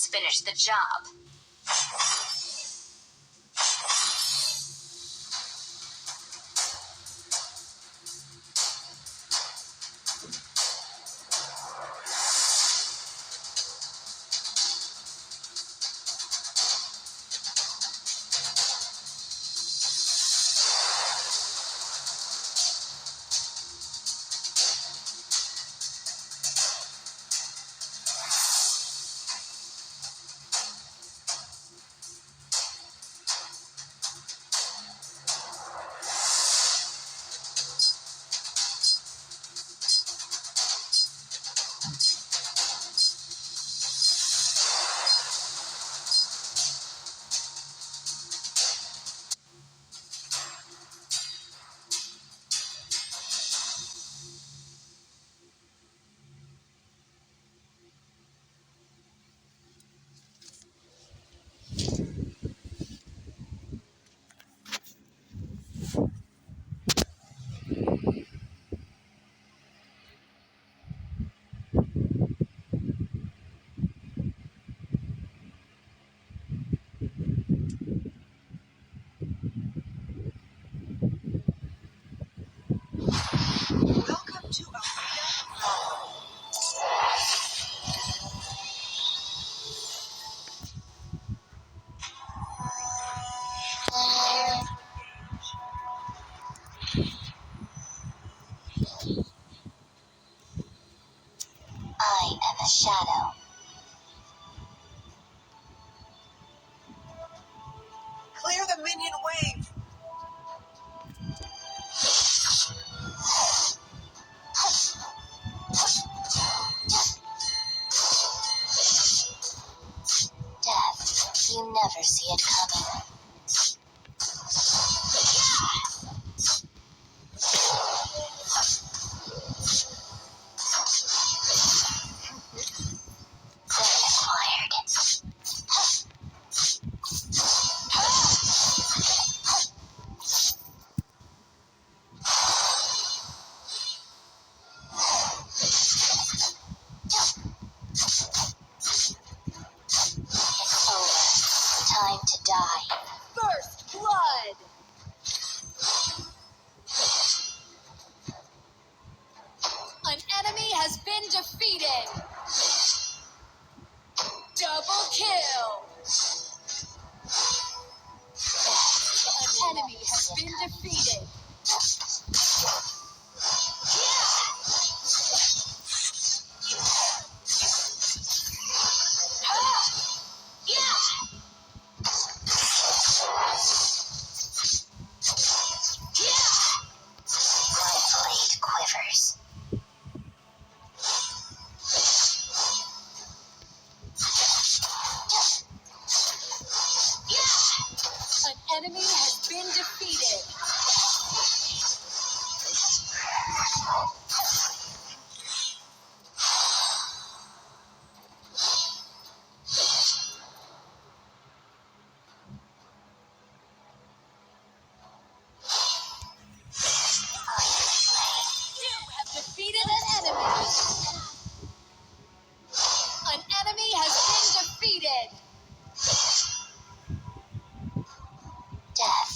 Let's finish the job. Welcome to Arena Brawl. Prepare to engage. I am a shadow. Clear the minion wave. Death, you never see it coming. Prey acquired. It's over. Time to die. First blood! An enemy has been defeated! Double kill! Death, An you enemy never has see it been coming. defeated! My blade quivers. An enemy has been defeated! I am the blade. You have defeated an enemy! An enemy has been defeated! Death,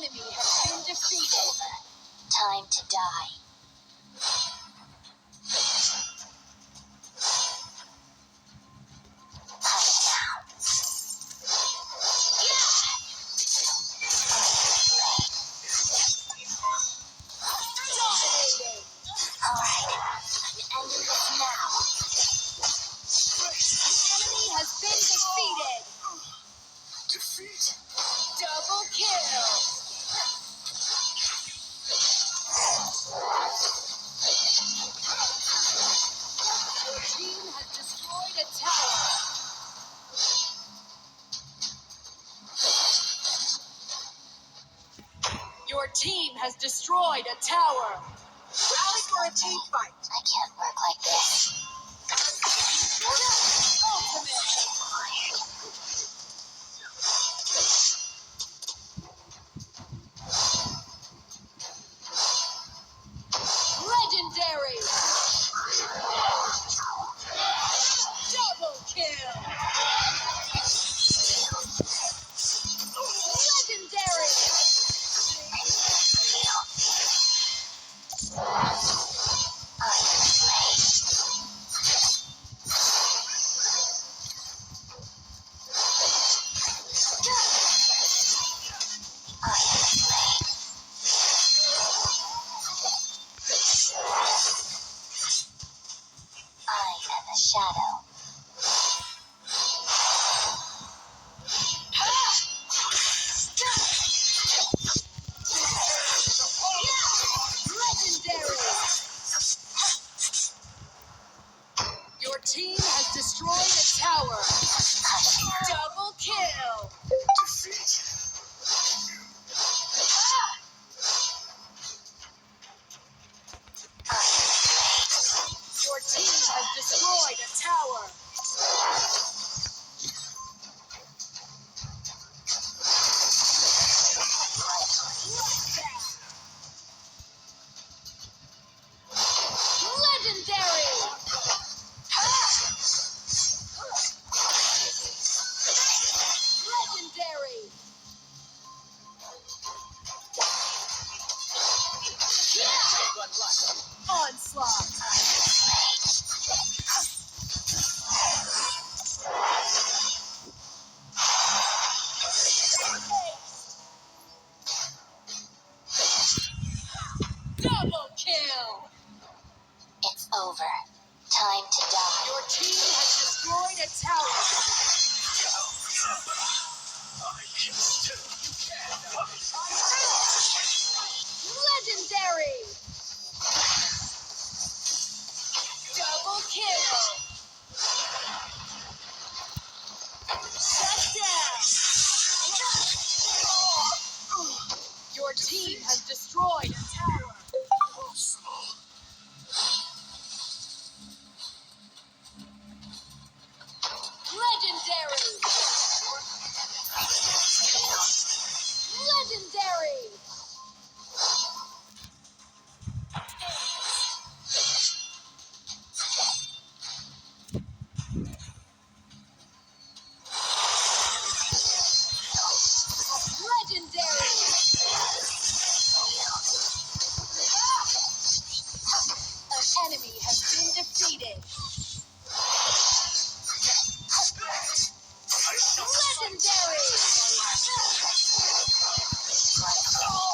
Enemy has been defeated. Over. Time to die. Hush now. Dominating. All right, I'm ending this now. An enemy has been defeated. Defeat. Double kill. Your team has destroyed a tower. Your team has destroyed a tower. Rally for a team fight. I can't work like this. Ultimate. Required. Legendary. Double kill. Legendary. Iron blade. Iron blade. I am a shadow. Legendary. Your team has destroyed a tower. Hush now. Double kill. Defeat. Iron blade. Your team has destroyed a tower. Legendary. Legendary. Onslaught. Double kill. It's over. Time to die. Your team has destroyed a tower. I can still. Legendary. Double kill. Shut down. Your team has destroyed a tower. Possible. Legendary. Legendary. Legendary. An enemy has been defeated. I shall Legendary. Blood.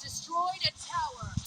Destroyed a tower.